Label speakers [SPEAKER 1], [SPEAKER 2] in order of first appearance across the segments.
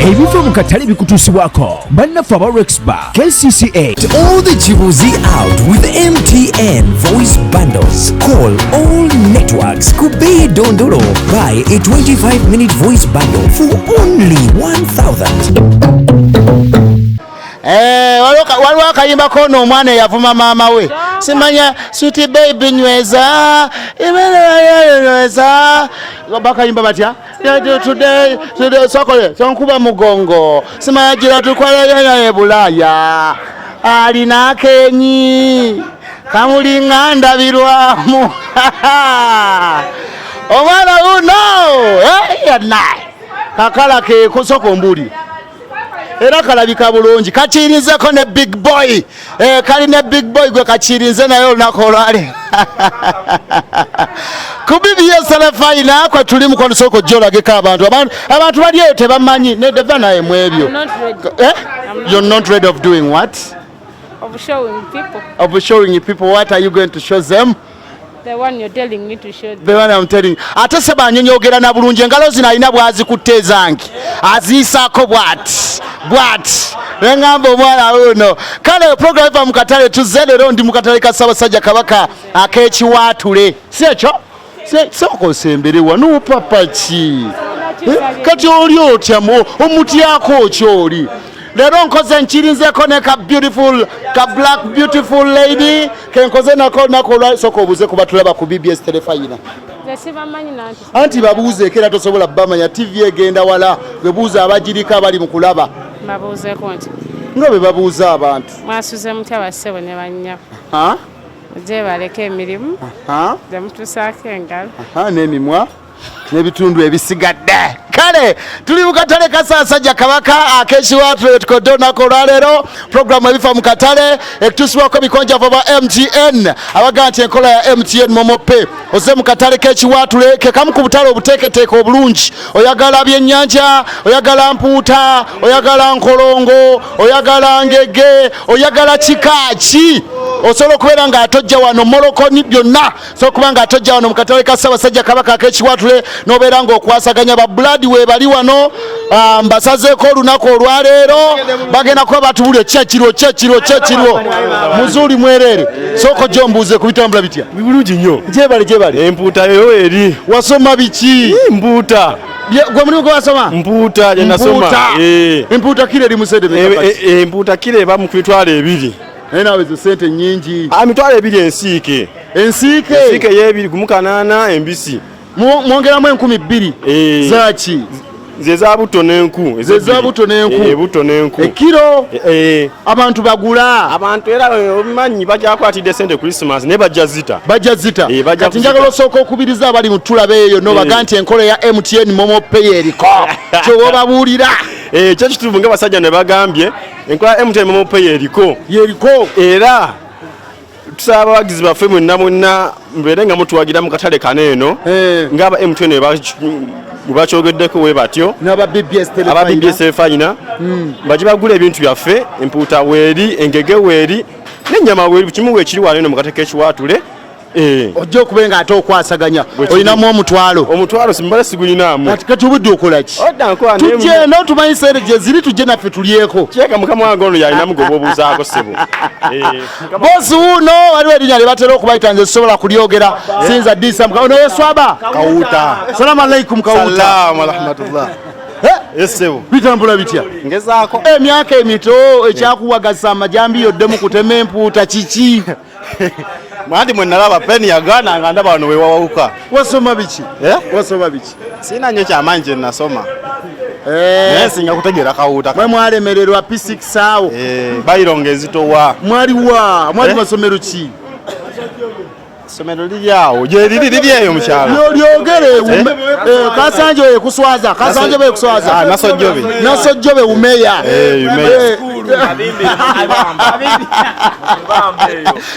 [SPEAKER 1] Ebiva mu katale bikutuusibwako bannaffe aba Rexba KCCA.
[SPEAKER 2] All the Chibuzi out with MTN voice bundles. Call all networks. Kupe Dondolo. Buy a 25-minute voice bundle for only 1,000.
[SPEAKER 3] Eh, waliwo akayimba kono omwana eyavuma maama we, simanya sweet baby nyweza nyweza, bakayimba batya? Today today sokole tonkuba mugongo, simanya gira tukwalaya Bulaaya, alina akenyi kamulinga ndabirwamu omwana uno yenna kakala ke kusoko mbuli era kalabika bulungi, kakirinzeko ne big boy, kali ne big boy gwe kakirinze naye olunaku olwali ku BBS Terefayina kwe tuli. Mukwano, sooka ojja olageko abantu. Abantu bali eyo tebamanyi nedeva naye mu ebyo.
[SPEAKER 4] I'm not ready.
[SPEAKER 3] Eh? You're not ready of doing what?
[SPEAKER 4] Of showing people.
[SPEAKER 3] Of showing people what? Are you going to show them?
[SPEAKER 4] The one you're telling me to show them.
[SPEAKER 3] The one I'm telling. Ate se banyonyogera na bulungi, engalo zino alina bw'azikutte ezange aziyisaako bw'ati bw'ati, neŋŋamba omwana wuno. Kale program eva mu katale, tuzze leero ndi mu katale ka Ssaabasajja Kabaka ak'Ekiwaatule, si ekyo? Sooka osembere wano, papa ki? Eh, kati oli otya omutyako ki oli? Leero nkoze nkirinzeko ne ka beautiful, ka black beautiful lady kenkoze nako olunaku olwa. Sooka obuuze kuba tulaba ku BBS Terefayina.
[SPEAKER 4] Nze sibamanyi nanti.
[SPEAKER 3] Anti babuuzeeko, era tosobola bamanya, TV egenda wala. Gwe buuza abagiriko abali mu kulaba.
[SPEAKER 4] Mbabuuzeeko nti
[SPEAKER 3] Nga bwe babuuza abantu.
[SPEAKER 4] Mwasuze mutya bassebo ne bannyabo?
[SPEAKER 3] Ha?
[SPEAKER 4] Mujje baleke emirimu
[SPEAKER 3] Ha?
[SPEAKER 4] gye mutuusaako engalo.
[SPEAKER 3] Ha, n'emimwa n'ebitundu ebisigadde. Kale tuli mu katale ka Ssaabasajja Kabaka ak'Ekiwaatule, tukodde olunaku olwaleero puroguramu ebifa mu katale ekutuusibwako ebikonjavo ba MTN abagaa nti enkola ya MTN MoMo Pay. Oze mu katale k'Ekiwaatule, ke kamu ku butale obuteeketeeke obulungi. Oyagala byennyanja, oyagala mpuuta, oyagala nkolongo, oyagala ngege, oyagala kika ki, osobola okubeera ng'atojja wano, molokoni, byonna osobola okuba ng'atojja wano mu katale ka Ssaabasajja Kabaka ak'Ekiwaatule n'obeera ng'okwasaganya. Ba blood we bali wano, mbasazeeko olunaku olwaleero, bagenda kuba batubulye kyekiriwo, kyekiriwo, kyekiriwo. Muzuuli mwereere, sooka ojja ombuuze ku bitambula bitya.
[SPEAKER 5] Bulungi nnyo.
[SPEAKER 3] Gyebale, gyebale.
[SPEAKER 5] Empuuta yo eri.
[SPEAKER 3] Wasoma biki?
[SPEAKER 5] Mpuuta.
[SPEAKER 3] Gwe mulimu gwe wasoma?
[SPEAKER 5] Mpuuta gye nasoma.
[SPEAKER 3] Mpuuta.
[SPEAKER 5] Eh.
[SPEAKER 3] Empuuta kiro eri mu sente meka kati?
[SPEAKER 5] Empuuta kiro eba mu 20,000.
[SPEAKER 3] Naye naawe ezo sente nnyingi.
[SPEAKER 5] Ah, 20,000 ensiike.
[SPEAKER 3] Ensiike.
[SPEAKER 5] Ensiike y'ebiri gumu kanaana embisi.
[SPEAKER 3] Mwongeramu 2,000.
[SPEAKER 5] Eh.
[SPEAKER 3] Zaki?
[SPEAKER 5] Ze za butto n'enku.
[SPEAKER 3] Ze za butto n'enku.
[SPEAKER 5] Eh, butto n'enku.
[SPEAKER 3] Ekiro.
[SPEAKER 5] Eh.
[SPEAKER 3] Abantu bagula.
[SPEAKER 5] Abantu era obimanyi bajakwatidde sente Christmas naye bajja zita.
[SPEAKER 3] Bajja zita.
[SPEAKER 5] Eh, bajja
[SPEAKER 3] Kati
[SPEAKER 5] kuzita.
[SPEAKER 3] njagala osooka okubiriza abali mu tulaba eyo nobaga nti enkola ya MTN MoMo Pay eriko, kyoba obabuulira.
[SPEAKER 5] Eh, kyo kituufu nga basajja ne bagambye enkola ya MTN MoMo Pay eriko.
[SPEAKER 3] Yeriko.
[SPEAKER 5] Era tusaba abawagizi baffe mwenna mwenna mubeere nga mutuwagira mu katale kano eno ng'aba MTN bwe bakyogeddeko we batyo.
[SPEAKER 3] N'aba BBS
[SPEAKER 5] Aba
[SPEAKER 3] Terefayina.
[SPEAKER 5] BBS Terefayina bajje bagula ebintu byaffe. Empuuta weeri, engege weeri, n'ennyama weeri, buli kimu weekiri wano eno mu katale k'Ekiwaatule. Eh.
[SPEAKER 3] Ojja okube nga ate okwasaganya.
[SPEAKER 5] Bwe kiri.
[SPEAKER 3] Olinamu omutwalo?
[SPEAKER 5] Omutwalo simbala, sigulinaamu.
[SPEAKER 3] Kati obudde okola ki?
[SPEAKER 5] Odda nkola naye
[SPEAKER 3] Tujje eno tumanyi sente gye ziri, tujje naffe tulyeko.
[SPEAKER 5] Kyeka mukama wange ono yalinamu gwe obuuzaako ssebo. Eh,
[SPEAKER 3] Bosi wuuno, waliwo erinnya lye batera okubayita, nze sobola kulyogera, sinza disa ono yeswaba.
[SPEAKER 6] Kawuta.
[SPEAKER 3] Salamu alaikum, Kawuta.
[SPEAKER 6] Salamu rahmatullah.
[SPEAKER 3] Eh?
[SPEAKER 6] Esebo.
[SPEAKER 3] Bitambula bitya?
[SPEAKER 6] Ngezaako.
[SPEAKER 3] Emyaka emito ekyakuwagasa amajambi yoddemu kutema empuuta kiki?
[SPEAKER 6] Mwandi mwe nalaba peni yagaana nga ndaba wano wewawuka.
[SPEAKER 3] Wasoma biki?
[SPEAKER 6] Eh?
[SPEAKER 3] Wasoma biki?
[SPEAKER 6] Sina nnyo kyamaanyi kye nasoma. Naye nsinga kutegeera kawuta.
[SPEAKER 3] Mwe mwalemererwa P6 awo?
[SPEAKER 6] Eh, bayironga ezitowa.
[SPEAKER 3] Mwaliwa? Mwali
[SPEAKER 6] Eh?
[SPEAKER 3] masomero ki?
[SPEAKER 6] Essomero liri awo. Gye liri, liri eyo mu kyalo.
[SPEAKER 3] Lyogere. Kasanje oyo ekuswaza, Kasanje oyo ekuswaza.
[SPEAKER 6] Ah, Nasojjobe.
[SPEAKER 3] Nasojjobe umeya.
[SPEAKER 6] Eh, Umeya.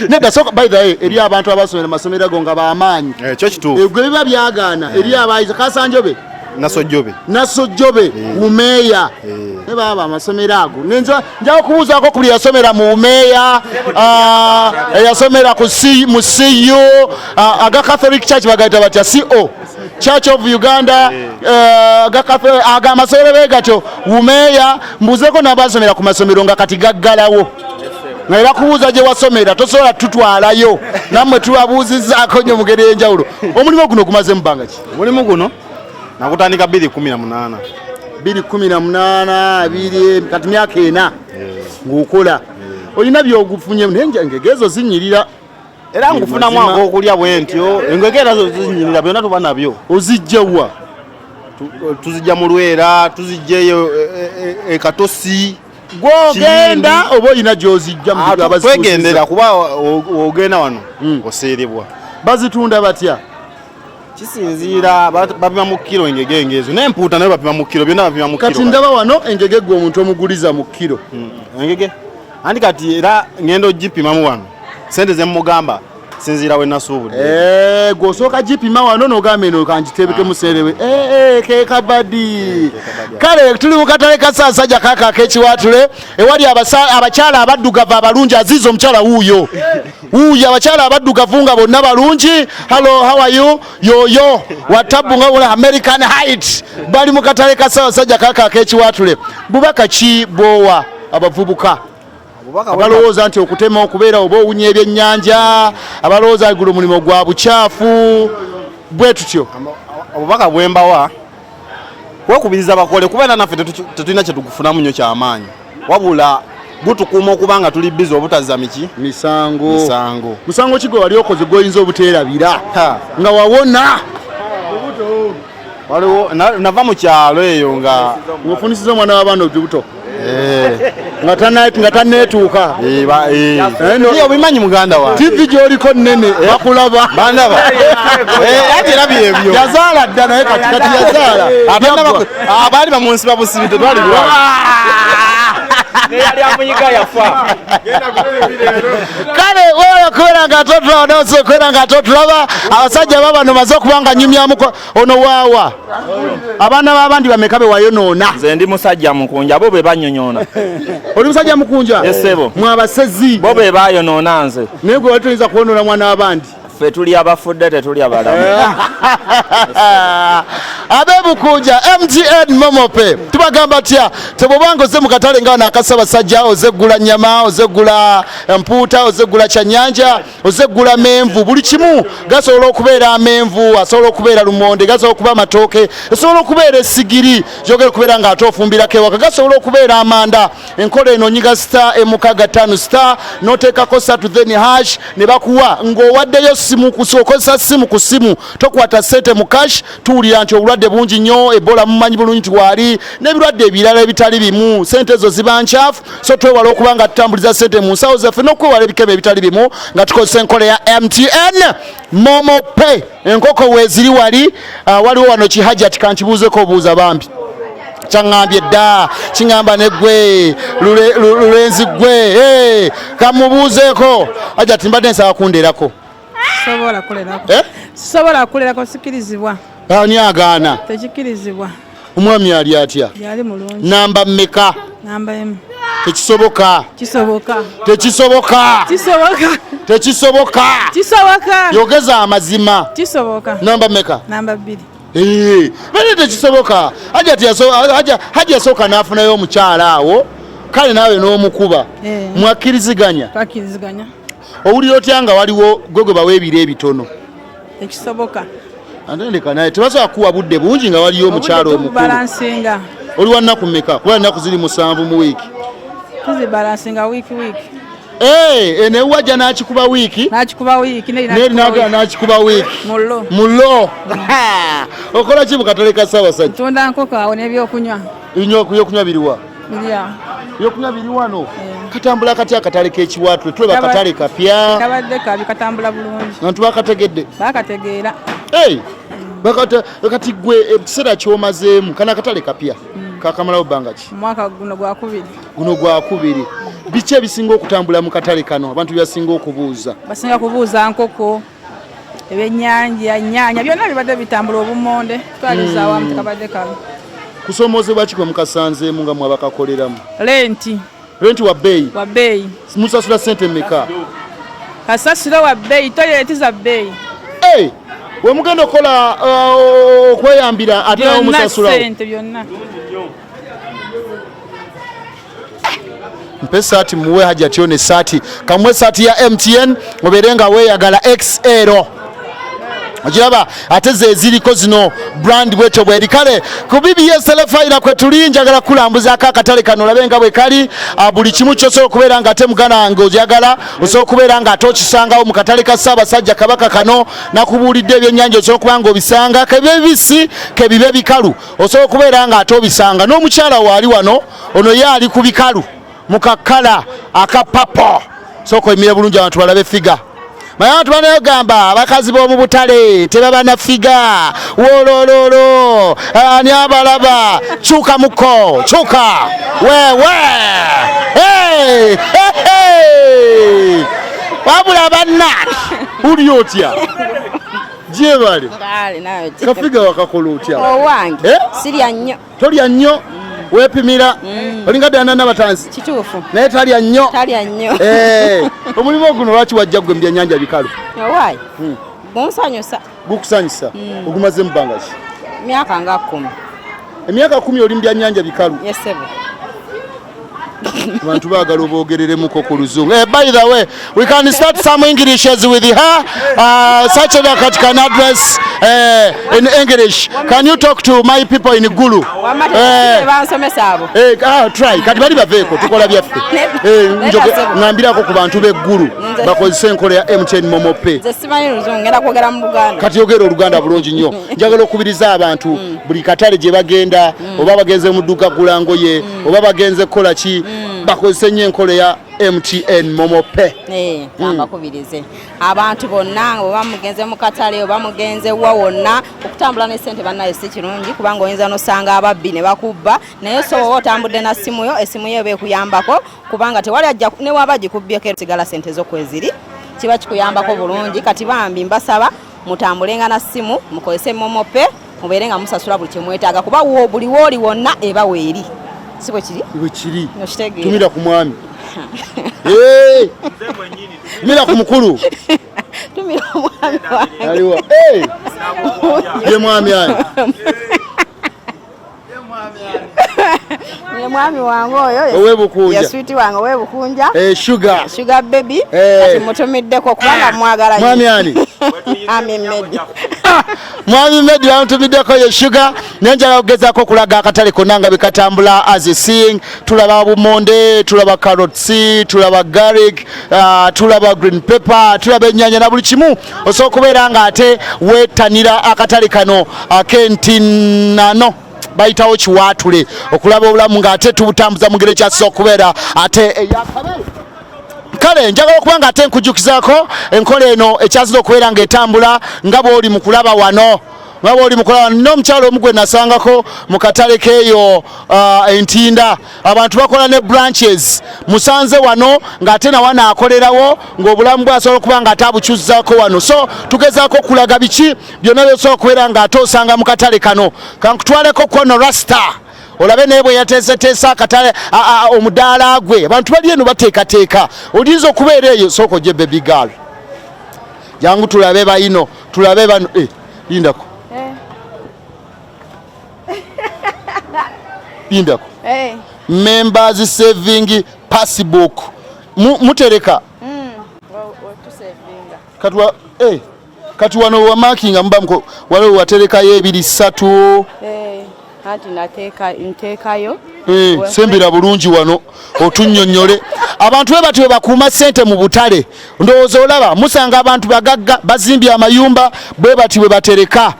[SPEAKER 3] Nedda soka, by the way, eri abantu abasomera masomero ago nga bamaanyi.
[SPEAKER 6] Eh, kyo kituufu.
[SPEAKER 3] Gwe biba byagaana eri abayizi Kasanjobe.
[SPEAKER 6] Nasojjobe.
[SPEAKER 3] Nasojjobe umeya ne baba amasomero ago. Nja okubuuzaako ku buli yasomera mu umeya, eyasomera ku C, mu CU, aga Catholic Church bagayita batya, co Church of Uganda, aga amasomero bwe gatyo, wumeeya mbuuzeeko n'abasomera ku masomero nga kati gaggalawo nga era kubuuza gye wasomera tosobola tutwalayo, nammwe tubabuuzizzaako nnyo mu ngeri ey'enjawulo. Omulimu guno gumaze mu bbanga ki?
[SPEAKER 6] Omulimu guno nagutandika 2018.
[SPEAKER 3] 2018, abiri kati myaka 4 ng'okola. Olina by'ogufunye naye engege ezo zinnyirira.
[SPEAKER 6] Era ngufunamu akokulya bwe ntyo, engege era zo zinnyirira, byonna tuba nabyo.
[SPEAKER 3] Ozijja wa?
[SPEAKER 6] Tuzijja mu Lwera, tuzijja eyo e Katosi.
[SPEAKER 3] Gw'ogenda oba olina gy'ozijja mu bintu abazikuusiza?
[SPEAKER 6] Twegendera kuba ogenda wano oseerebwa.
[SPEAKER 3] Bazitunda batya?
[SPEAKER 6] Kisinziira, bapima mu kiro engege engezo n'empuuta nayo bapima mu kiro, byonna bapima mu kiro.
[SPEAKER 3] Kati ndaba wano engege gwe omuntu omuguliza mu kiro.
[SPEAKER 6] Engege anti kati era ngenda ogipimamu wano sente ze mmugamba sinziira we nasuubudde.
[SPEAKER 3] Gwe osooka gipima wano n'ogamba eno kangiteebekemu serewe. Ke kabadi. Kale tuli mu katale ka Ssaabasajja Kabaka ak'ekiwaatule ewali abakyala abaddugavu abalungi. Aziiza omukyala wuuyo wuuyo, abakyala abaddugavu nga bonna balungi. Hello, how are you? Yoyo watabu nga wala American height. Bali mu katale ka Ssaabasajja Kabaka ak'ekiwaatule. Bubaka ki bw'owa abavubuka abalowooza nti okutema okubeera oba owunya ebyennyanja, abalowooza guno mulimu gwa bukyafu bwe tutyo?
[SPEAKER 6] Obubaka bwe mbawa kwekubiriza bakole, kuba era naffe tetulina kye tugufunamu nnyo kyamaanyi, wabula gutukuuma okuba nga tuli bizi obutazza miki
[SPEAKER 3] misango.
[SPEAKER 6] Misango.
[SPEAKER 3] Musango ki gwe wali okoze gw'oyinza obuteerabira nga wawona?
[SPEAKER 6] Waliwo nava mu kyalo eyo nga
[SPEAKER 3] ng'ofunisiza omwana w'abaana olubuto nga tanneetuuka.
[SPEAKER 6] Ye obimanyi muganda wange.
[SPEAKER 3] TV gy'oliko nnene, bakulaba.
[SPEAKER 6] Bandaba. Ate era byebyo.
[SPEAKER 3] Yazaala dda naye kati yazaala.
[SPEAKER 6] Baali bamunsiba busibi, tetwali lwali.
[SPEAKER 7] Neyali amunyiga yafa.
[SPEAKER 3] Kale wewala okubeera nga ate otulaba, nonse okubeera nga ate otulaba. Abasajja babano maze okuba nga nyumyamuko ono waawa abaana b'abandi bameka be wayonoona?
[SPEAKER 7] Nze ndi musajja mukunja, bo be banyonyoona.
[SPEAKER 3] Oli musajja mukunja?
[SPEAKER 7] Yes, ssebo.
[SPEAKER 3] Mwe abasezi.
[SPEAKER 7] Bo be bayonoona nze.
[SPEAKER 3] Naye gwe wali toyinza kwonoona mwana w'abandi.
[SPEAKER 7] Ffe tuli abafudde, tetuli abalamu.
[SPEAKER 3] Ab'ebukunja MTN MoMo Pay tubagamba tya? Tebwobanga oze mu katale nga wano akasabasajja, oze ggula nnyama, oze ggula mpuuta, oze ggula kyannyanja, oze ggula menvu, buli kimu gasobola okubeera amenvu, asobola okubeera lumonde, gasobola okuba amatooke, asobola okubeera essigiri gyogera okubeera ng'ate ofumbirako ewaka, gasobola okubeera amanda. Enkola eno onyiga star emukaga ttaano star n'oteekako ssatu then hash ne bakuwa ng'owaddeyo simu okozesa simu ku simu, tokwata ssente mu cash. Tuwulira nti obulwadde bungi nnyo, Ebola mumanyi bulungi nti waali n'ebirwadde ebirala ebitali bimu, ssente ezo ziba nkyafu, so twewala okuba nga tutambuliza ssente mu nsawo zaffe n'okwewala ebikebe ebitali bimu nga tukozesa enkola ya MTN MoMo Pay. Enkoko weeziri wali, waliwo wano kihajati, kankibuuzeko obuuza bambi kyaŋŋambye dda kiŋŋamba ne gwe lulenzi gwe kamubuuzeeko. Hajati, mbadde nsaba kunderako.
[SPEAKER 8] Sobola kulerako.
[SPEAKER 3] Eh?
[SPEAKER 8] Sisobola kulerako, sikirizibwa.
[SPEAKER 3] Ani agaana?
[SPEAKER 8] Tekikirizibwa.
[SPEAKER 3] Omwami ali atya?
[SPEAKER 8] Yali mulungi.
[SPEAKER 3] Namba mmeka?
[SPEAKER 8] Namba 1.
[SPEAKER 3] Tekisoboka.
[SPEAKER 8] Kisoboka.
[SPEAKER 3] Tekisoboka.
[SPEAKER 8] Kisoboka.
[SPEAKER 3] Tekisoboka.
[SPEAKER 8] Kisoboka.
[SPEAKER 3] Yogeza amazima.
[SPEAKER 8] Kisoboka.
[SPEAKER 3] Namba mmeka?
[SPEAKER 8] Namba 2.
[SPEAKER 3] Bale tekisoboka. Hajja yasooka n'afunayo omukyala awo, kale naawe n'omukuba. Mwakkiriziganya?
[SPEAKER 8] Twakkiriziganya.
[SPEAKER 3] Owulira otya nga waliwo gwe gwe bawa ebiro ebitono?
[SPEAKER 8] Tekisoboka.
[SPEAKER 3] Ate ndeka naye tebasobola kukuwa budde bungi nga waliyo omukyala
[SPEAKER 8] Obudde
[SPEAKER 3] omukulu.
[SPEAKER 8] tububalansinga.
[SPEAKER 3] Oli wa nnaku mmeka? Kuba ennaku ziri 7 mu wiiki.
[SPEAKER 8] Tuzibalansinga wiiki wiiki.
[SPEAKER 3] Eno ewajja n'akikuba wiiki.
[SPEAKER 8] N'akikuba wiiki, n'eri
[SPEAKER 3] N'eri
[SPEAKER 8] n'akikuba
[SPEAKER 3] n'agala
[SPEAKER 8] wiiki.
[SPEAKER 3] n'akikuba wiiki.
[SPEAKER 8] Mullo.
[SPEAKER 3] Mullo. Okola ki mu katale ka Ssaabasajja?
[SPEAKER 8] Ntunda nkoko awo n'ebyokunywa.
[SPEAKER 3] Ebyokunywa biriwa?
[SPEAKER 8] Biri awo.
[SPEAKER 3] Ebyokunywa biri wano. Katambula katya akatale k'ekiwaatule? Tulaba katale kapya.
[SPEAKER 8] Kabadde kabi, katambula bulungi.
[SPEAKER 3] Abantu bakategedde?
[SPEAKER 8] Bakategeera.
[SPEAKER 3] Hey! Kati gwe ekiseera ky'omazeemu, kano akatale kapya. Kakamalawo bbanga ki?
[SPEAKER 8] Omwaka guno gwa 2.
[SPEAKER 3] Guno gwa 2. Biki ebisinga okutambula mu katale kano? Abantu bye basinga okubuuza.
[SPEAKER 8] Basinga kubuuza nkoko, ebyennyanja, nnyaanya, byonna bibadde bitambula, obumonde, twaliza awamu tekabadde kabi.
[SPEAKER 3] Kusoomoozebwa ki kwe mukasanzeemu nga mwabakakoleramu?
[SPEAKER 8] Renti.
[SPEAKER 3] Renti wa bbeeyi?
[SPEAKER 8] Wa bbeeyi.
[SPEAKER 3] Musasula ssente mmeka?
[SPEAKER 8] Kasasiro wa bbeeyi, toyireti za bbeeyi.
[SPEAKER 3] Hey! Wemugenda okukola okweyambira ate nawe
[SPEAKER 8] Byonna
[SPEAKER 3] musasulawo?
[SPEAKER 8] Ssente byonna.
[SPEAKER 3] Mpe esaati muwe Hajati ono esaati, kamuwe esaati ya MTN obeere nga weeyagala XL. Okiraba ate ze ziriko zino brand bwetyo bweri. Kale ku BBS Telefaira kwe tuli, njagala kukulambuzaako akatale kano olabe nga bwe kali. Buli kimu kyosobola okubeera nga ate muganda wange oyagala osobola okubeera nga ate okisangawo mu katale ka Ssaabasajja Kabaka kano. Nakubuulidde ebyennyanja osobola okuba nga obisanga, kebibe bibisi kebibe bikalu, osobola okubeera nga ate obisanga. N'omukyala waali wano, ono ye ali ku bikalu mu kakkala aka papo. Sooka oyimire bulungi abantu balabe figa. Naye abantu banayogamba abakazi b'omu butale tebaba na figa, wolololo ani abalaba? Kyuka muko, kyuka wewe. Hey, hey, hey. Wabula bannange, uli otya? Gyebale. Kafiga wakakola otya?
[SPEAKER 9] Owange.
[SPEAKER 3] Eh?
[SPEAKER 9] Sirya nnyo.
[SPEAKER 3] Tolya nnyo, weepimira, olinga ddala nabatanzi.
[SPEAKER 9] Kituufu.
[SPEAKER 3] Naye talya nnyo.
[SPEAKER 9] Talya nnyo.
[SPEAKER 3] Eh, omulimu guno lwaki wajja gwe mu byannyanja bikalu?
[SPEAKER 9] Owaayi, gunsanyusa.
[SPEAKER 3] Gukusanyusa? Ogumaze mu bbanga ki?
[SPEAKER 9] Myaka nga 10.
[SPEAKER 3] Emyaka 10 oli mu byannyanja bikalu?
[SPEAKER 9] Yes ssebo.
[SPEAKER 3] Abantu baagala oboogereremuko ku luzungu. Eh, by the way, we can start some Englishes with her such that can address in English. Can you talk to my people in Gulu?
[SPEAKER 9] Wamma,
[SPEAKER 3] Eh,
[SPEAKER 9] bansomesa abo.
[SPEAKER 3] Eh, ah, try. Kati bali baveeko, tukola byaffe. Eh,
[SPEAKER 9] Neda.
[SPEAKER 3] Ŋŋambirako ku bantu b'eggulu bakozese enkola ya MTN MoMo Pay.
[SPEAKER 9] Nze simanyi luzungu, ngenda kwogera mu Luganda.
[SPEAKER 3] Kati yogera Oluganda bulungi nnyo. Njagala okubiriza abantu buli katale gye bagenda, oba bagenze mu dduuka kugula ngoye, oba bagenze kukola ki, bakozese nnyo enkola ya MTN MoMo Pay.
[SPEAKER 9] Eh, mbakubirize abantu bonna, oba mugenze mu katale oba mugenze wa wonna, okutambula ne sente bannayo si kirungi, kubanga oyinza nosanga ababbi ne bakubba. Naye so oba otambudde na simu yo, esimu yo eba ekuyambako, kubanga tewali ajja newaba gikubbyeko, sigala sente zo kweziri, kiba kikuyambako bulungi. Kati bambi mbasaba mutambulenga na simu, mukozese MoMo Pay, mubeere nga musasula buli kyemwetaaga, kuba buli wooli wonna eba weeri. Si bwe kiri?
[SPEAKER 3] Bwe kiri.
[SPEAKER 9] Okitegeera?
[SPEAKER 3] Tumira ku mwami. Eh, tumira ku mukulu.
[SPEAKER 9] Tumira omwami wange.
[SPEAKER 3] Aliwa? Eh, ye mwami ani?
[SPEAKER 9] Ye mwami wange oyo.
[SPEAKER 3] Ow'e Bukunja.
[SPEAKER 9] Ye sweetie wange ow'ebukunja.
[SPEAKER 3] Eh, sugar.
[SPEAKER 9] Sugar baby.
[SPEAKER 3] Eh.
[SPEAKER 9] Kati mutumiddeko kubanga mwagala nnyo.
[SPEAKER 3] Mwami ani?
[SPEAKER 9] Mwami Medi.
[SPEAKER 3] Mwami Medi bamutumiddeko, ye sugar. Naye njagala okugezaako okulaga akatale konna nga bwekatambula. As you seeing, tulaba bumonde, tulaba carrots, tulaba garlic, tulaba green pepper, tulaba ennyanya na buli kimu. Osobola okubeera nga ate weettanira akatale kano ak'entinano bayitawo Kiwaatule, okulaba obulamu ng'ate tubutambuza mu ngeri ekyasisa okubeera ate eyakabe. Kale njagala okuba nga ate nkujjukizaako enkola eno ekyazira okubeera ng'etambula nga bw'oli mu kulaba wano, nga bw'oli mu kulaba wano. N'omukyalo omu gwe nasangako mu katale k'eyo Entinda, abantu bakola ne branches, musanze wano ng'ate nawano akolerawo, ng'obulamu bwe asobola okuba nga ate abukyuzzaako wano. So tugezaako okulaga biki byonna byosobola okubeera ng'ate osanga mu katale kano. Kankutwaleko kwono rasta olabe naye bwe yateeseteese akatale omudaala gwe. Abantu bali eno bateekateeka, olinza okubeera eyo. Sooka ojje, baby girl, jangu tulabe bayino, tulabe bano. Eh, lindako, lindako. Members saving passbook. Mutereka kati eh, kati wano wamakinga muba waliwo waterekayo ebiri ssatu.
[SPEAKER 4] Anti nteekayo.
[SPEAKER 3] Eh, sembera bulungi wano otunnyonnyole abantu bwe batyo bwe bakuuma ssente mu butale. Ndowooza olaba musanga abantu bagagga bazimbye amayumba, bwe bati bwe batereka.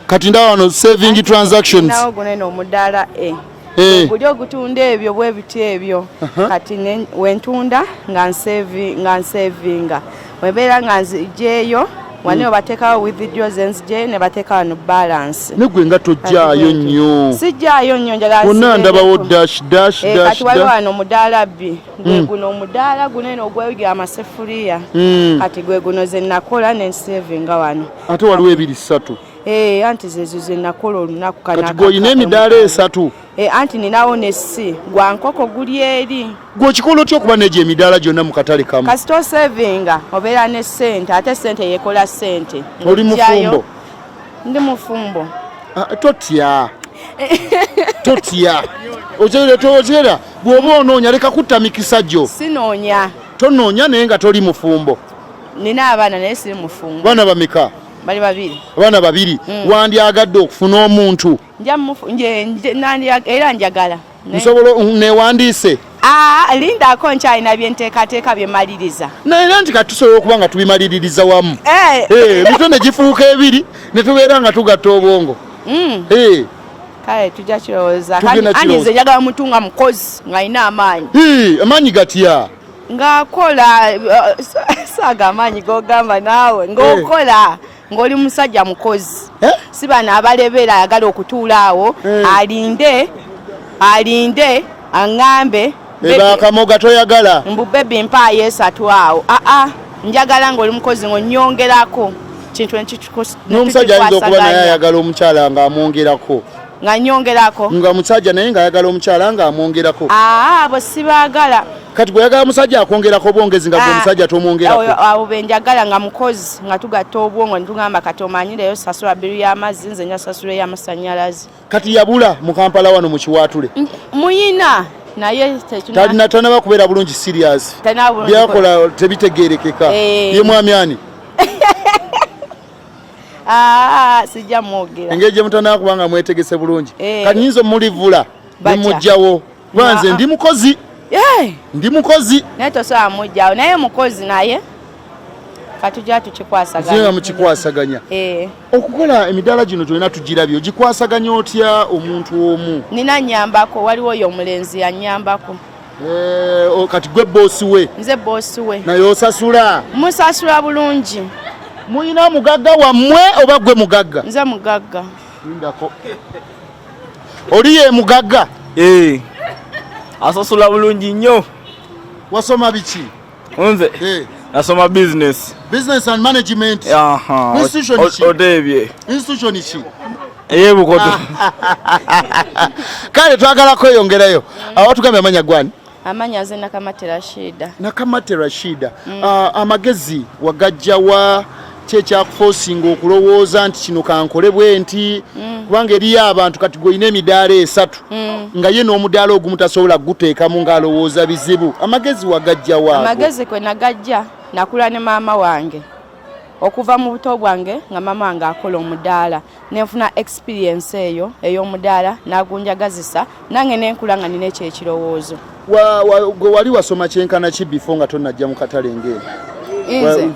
[SPEAKER 3] Kati ndaba wano saving transactions.
[SPEAKER 4] Nawo gunene omudaala e guli ogutunda ebyo bwe biti ebyo. Kati wentunda nga nsevinga, webeera nga nzijeeyo wano bateekawo withdraw, zenzijeeyo ne bateeka wano balance.
[SPEAKER 3] Negwe nga tojjaayo nnyo.
[SPEAKER 4] Sijjaayo nnyo, njagala
[SPEAKER 3] Wonna ndabawo
[SPEAKER 4] nsibeereko.
[SPEAKER 3] dash dash
[SPEAKER 4] Eh,
[SPEAKER 3] dash
[SPEAKER 4] kati waliwo
[SPEAKER 3] dash.
[SPEAKER 4] wano omudaala bbi, gwe guno omudaala gunene ogwewiga amasefuriya. Kati gwe guno ze nakola nensevinga wano.
[SPEAKER 3] Ate waliwo ebiri ssatu.
[SPEAKER 4] Eh, anti zezo zenakola olunaku
[SPEAKER 3] kati gwe olina emidaala esatu.
[SPEAKER 4] Eh, anti ninawo ne si gwa nkoko guli eri.
[SPEAKER 3] Gwe okikola otya okuba negyo emidaala gyonna mu katale kamu?
[SPEAKER 4] Kasita osevinga obeera ne ssente, ate ssente yekola ssente.
[SPEAKER 3] Oli mufumbo?
[SPEAKER 4] Ndi mufumbo.
[SPEAKER 3] Ah, totya totya okyera bw'oba onoonya leka kutta mikisa gyo.
[SPEAKER 4] Sinoonya.
[SPEAKER 3] Tonoonya naye nga toli mufumbo.
[SPEAKER 4] Nina abaana naye siri mufumbo.
[SPEAKER 3] Baana bameka?
[SPEAKER 4] Bali babiri.
[SPEAKER 3] Abaana babiri. Wandyagadde okufuna omuntu?
[SPEAKER 4] Era njagala.
[SPEAKER 3] Nsobola newandiise?
[SPEAKER 4] Ah, lindako nkyalina byenteekateeka byemaliriza.
[SPEAKER 3] Naye era nti kati tusobola okuba nga tubimaliririza wamu. Emitwe ne gifuuka ebiri ne tubeera nga tugatta obwongo.
[SPEAKER 4] Kale tujja kirowooza. Anti nze njagala muntu nga mukozi ng'alina amaanyi.
[SPEAKER 3] Amaanyi gatya?
[SPEAKER 4] Ng'akola saaga amaanyi g'ogamba naawe ng'okola ng'oli musajja mukozi. Si bano abalebera ayagala okutuula awo alinde alinde aŋŋambe
[SPEAKER 3] Ebakamoga toyagala.
[SPEAKER 4] Mbu bebi mpaayo esatu awo. Aa njagala ng'oli mukozi ng'onyongerako kintu
[SPEAKER 3] n'omusajja ayinza okuba naye ayagala omukyala ng'amwongerako.
[SPEAKER 4] Nga nyongerako.
[SPEAKER 3] Nga musajja naye ng'ayagala omukyala ng'amwongerako.
[SPEAKER 4] Aa abo sibaagala.
[SPEAKER 3] Kati gwe oyagala musajja akwongerako obwongezi nga gwe omusajja tomwongerako.
[SPEAKER 4] Abo be njagala nga mukozi nga tugatta obwongo ne tugamba kati omanyireyo sasula biru y'amazzi nze nja sasula ey'amasannyalaze.
[SPEAKER 3] Kati yabula mu Kampala wano mu Kiwaatule.
[SPEAKER 4] Muyina naye
[SPEAKER 3] talina tanaba kubeera bulungi serious. Byakola tebitegeerekeka. Ye mwami ani?
[SPEAKER 4] Sijja mwogera.
[SPEAKER 3] Engeri gye mutanaba kuba nga mwetegese bulungi. Kati nyinza omulivula ne mujjawo. Kuba nze ndi mukozi. Ndi mukozi.
[SPEAKER 4] Naye tosobola mujjawo naye mukozi naye katujja tukikwasaganya.
[SPEAKER 3] Nze mukikwasaganya. Okukola emidaala gino gyonna tugirabye, ogikwasaganya otya omuntu omu?
[SPEAKER 4] Nina nnyambako, waliwo oyo omulenzi yannyambako.
[SPEAKER 3] Kati gwe boosi we?
[SPEAKER 4] Nze boosi we.
[SPEAKER 3] Naye osasula?
[SPEAKER 4] Musasula bulungi.
[SPEAKER 3] Muyina mugagga wammwe oba gwe mugagga?
[SPEAKER 4] Nze mugagga.
[SPEAKER 3] Lindako. Oli ye mugagga?
[SPEAKER 7] Asasula bulungi nnyo.
[SPEAKER 3] Wasoma biki?
[SPEAKER 7] Nze nasoma business.
[SPEAKER 3] Business and management. Institution ki?
[SPEAKER 7] Odebye.
[SPEAKER 3] Institution ki?
[SPEAKER 7] Eyebukoto.
[SPEAKER 3] Kale twagala kweyongerayo. Awo tugambye amanya gwani?
[SPEAKER 4] Amanya nze Nakamate Rashida.
[SPEAKER 3] Nakamate Rashida. Amagezi wagajja wa ki ekyakufosinga okulowooza nti kino kankole bwe nti? Kubanga eriyo abantu kati gw'olina emidaala esatu nga ye n'omudaala ogumu tasobola kuguteekamu ng'alowooza bizibu. Amagezi wagajja wa?
[SPEAKER 4] Amagezi kwe nagajja nakula ne maama wange. Okuva mu buto bwange nga maama wange akola omudaala nenfuna experience eyo ey'omudaala n'agunjagazisa nange nenkula nga nina ekyo ekirowoozo.
[SPEAKER 3] Gwe wali wasoma kyenkana ki before nga tonnajja mu katale ng'eno?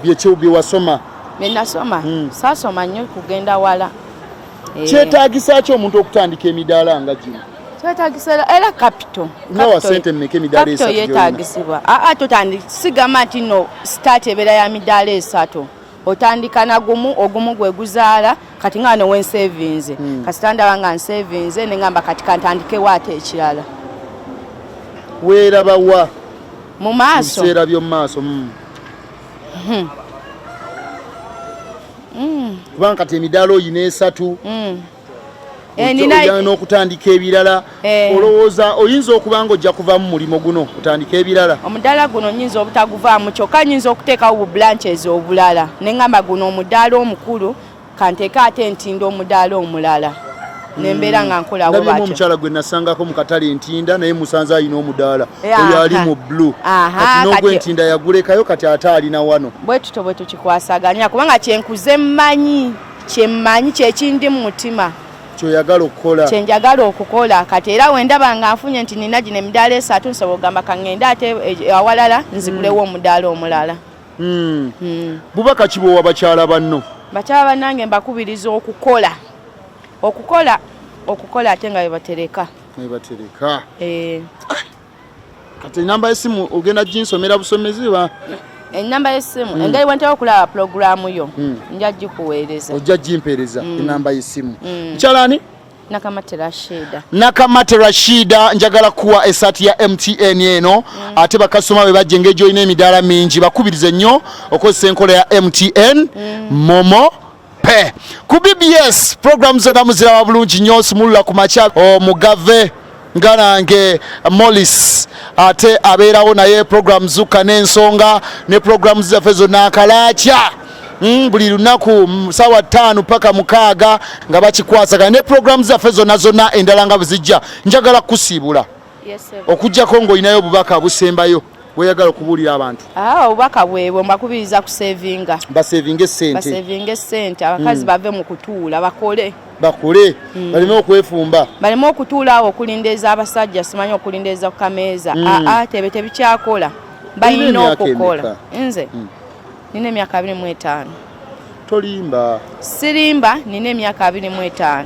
[SPEAKER 4] Nze.
[SPEAKER 3] Bye wasoma?
[SPEAKER 4] Bye nasoma? Saasoma nnyo kugenda wala.
[SPEAKER 3] Kyetaagisa ki omuntu okutandika emidaala nga gino?
[SPEAKER 4] Kyetaagisa era capital.
[SPEAKER 3] Nga wa ssente mmeka emidaala esatu gy'olina?
[SPEAKER 4] Yeetaagisibwa. Aa, sigamba nti no start ebeera ya midaala esatu. Otandika na gumu, ogumu gwe guzaala, kati nga wano wensevinze. Kasita ndaba nga nsevinze, ne ngamba kati kantandikewo ate ekirala.
[SPEAKER 3] Weeraba wa?
[SPEAKER 4] Mu maaso.
[SPEAKER 3] Mu biseera by'omu maaso. Kubanga kati emidaala oyina esatu. Ojja n'okutandika ebirala. Olowooza oyinza okuba nga ojja kuva mu mulimu guno otandike ebirala?
[SPEAKER 4] Omudaala guno nnyinza obutaguvaamu, kyokka nnyinza okuteekawo bu branches obulala. Ne ngamba guno omudaala omukulu kanteeke ate Ntinda omudaala omulala. Ne mbeera nga nkola bwe
[SPEAKER 3] Ndabyemu
[SPEAKER 4] batyo.
[SPEAKER 3] omukyala gwe nasangako mu katale Ntinda naye musanze alina omudaala. Oyo ali mu blue.
[SPEAKER 4] Aha,
[SPEAKER 3] Kati n'ogw'Entinda yagulekayo kati ate alina wano.
[SPEAKER 4] Bwe tutyo bwe tukikwasaganya kubanga kye nkuze mmanyi, kye mmanyi kye kindi mu mutima.
[SPEAKER 3] Ky'oyagala okukola.
[SPEAKER 4] Kye njagala okukola. Kati era we ndaba nga nfunye nti nina gino emidaala esatu nsobola okugamba ka ŋŋende ate awalala nzigulewo omudaala omulala.
[SPEAKER 3] Bubaka ki bw'owa bakyala banno?
[SPEAKER 4] Bakyala bannange mbakubiriza okukola. Okukola, okukola ate nga bwe batereka.
[SPEAKER 3] Bwe batereka. Kati enamba y'essimu ogenda ginsomera busomezi ba?
[SPEAKER 4] Enamba y'essimu, engeri bwe ntera okulaba pulogulaamu yo, nja gikuweereza.
[SPEAKER 3] Ojja gimpeereza enamba y'essimu. Mukyala ani?
[SPEAKER 4] Nakamate Rashida.
[SPEAKER 3] Nakamate Rashida, njagala kuwa esaati ya MTN eno. Ate bakasitoma be bajja engeri gy'olina emidaala mingi, bakubirize nnyo okozesa enkola ya MTN Momo. Pay. Ku BBS program zonna muziraba bulungi nnyo, sumulula ku makya omugave nga nange Morris ate abeerawo naye program Zuka n'ensonga ne program zaffe zonna akalaakya buli lunaku sawa 5 paka 6 nga bakikwasaganya ne program zaffe zonna zonna endala nga bwe zijja. Njagala kusiibula.
[SPEAKER 4] Yes, sir.
[SPEAKER 3] Okuggyako ng'olinayo obubaka busembayo bweyagala okubuulira abantu.
[SPEAKER 4] Ah, obubaka bwebwo, mbakubiriza kusevinga.
[SPEAKER 3] Basevinga essente.
[SPEAKER 4] Basevinga essente, abakazi bave mu kutuula, bakole.
[SPEAKER 3] Bakole, baleme okwefumba.
[SPEAKER 4] Baleme okutuula awo okulindeeza abasajja, simanyi okulindeeza ku kameeza. Aa, tebe tebikyakola, balina
[SPEAKER 3] emyaka
[SPEAKER 4] okukola.
[SPEAKER 3] Emeka?
[SPEAKER 4] Nze nina emyaka 25.
[SPEAKER 3] Tolimba.
[SPEAKER 4] Sirimba, nina emyaka 25.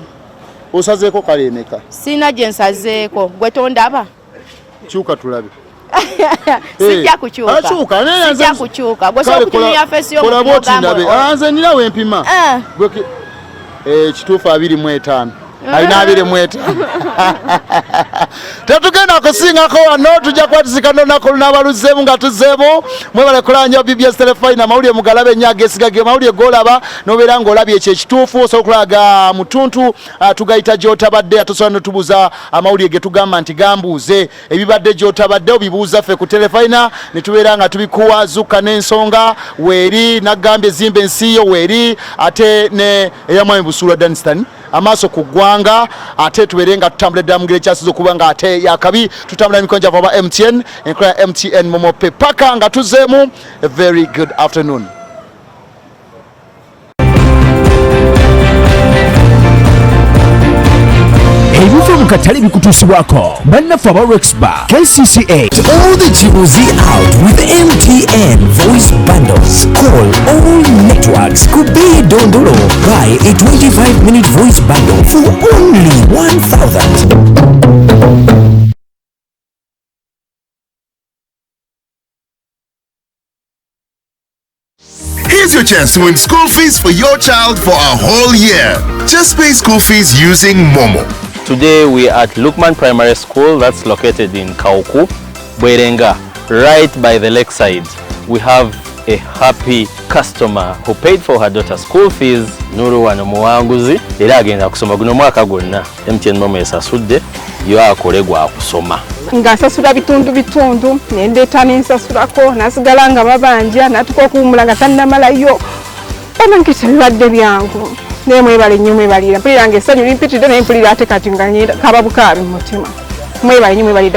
[SPEAKER 3] Osazeeko kale emeka?
[SPEAKER 4] Sirina gye nsazeeko, gwe tondaba?
[SPEAKER 3] Kyuka tulabe.
[SPEAKER 4] Sijja kukyuka.
[SPEAKER 3] Akyuka, naye
[SPEAKER 4] Sijja kukyuka, gwe
[SPEAKER 3] Kale
[SPEAKER 4] sobola okutunulira face
[SPEAKER 3] kola
[SPEAKER 4] y'omuntu
[SPEAKER 3] bw'oti
[SPEAKER 4] n'ogamba
[SPEAKER 3] ndabe. Ah, nze nina wempima.
[SPEAKER 4] Ah.
[SPEAKER 3] Kituufu 25, alina 25. Tetugenda kusingako wano, tujja kuba tusikana olunaku olunaaba nga tuzzeemu. Mwebale kulaba nnyo BBS Telefine. Amawulire mugalabe nnyo, agesiga ge mawulire g'olaba n'obeera ng'olabye ekyo ekituufu. Osobola okulaga mutuntu, tugayita gy'otabadde, ate osobola notubuuza amawulire ge tugamba nti gambuuze. Ebibadde gy'otabadde obibuuza ffe ku Telefina ne tubeera nga tubikuwa. Zuka n'ensonga weeri, nagambye zimba ensi yo weeri, ate ne eyamwami Busuulwa Danstan, amaaso ku ggwanga, ate tubeere nga tutambula ddala mu ngeri ekyasiza okuba nga ate yakabi. Tutambula emikono gyaffe aba MTN, enkola ya MTN MoMo Pay, paka nga tuzeemu. A very good afternoon.
[SPEAKER 1] Ebiva mu katale bikutuusibwako bannaffe aba Rexba KCCA.
[SPEAKER 2] All the Chibuzi out with MTN voice bundles. Call all networks. Kubi Dondolo. Buy a 25-minute voice bundle for only 1,000.
[SPEAKER 10] Here's your chance to win school fees for your child for a whole year. Just pay school fees using Momo.
[SPEAKER 7] Today we are at Lukman Primary School, that's located in Kauku, Bwerenga, right by the lakeside. We have a happy customer who paid for her daughter's school fees. Nuru wano muwanguzi era agenda kusoma guno mwaka gwonna. MTN Momo esasudde yo akole gwa kusoma.
[SPEAKER 8] Nga nsasula bitundu bitundu, nendeeta nensasulako, nasigala nga babanja, natuka okuwumula nga tannamalayo. Banange, tebibadde byangu, naye mwebale nnyo, mwebalira. Mpulira nga essanyu limpitiridde, naye mpulira ate kati nga ngenda kaba bukaabi mu mutima. Mwebale nnyo, mwebalira.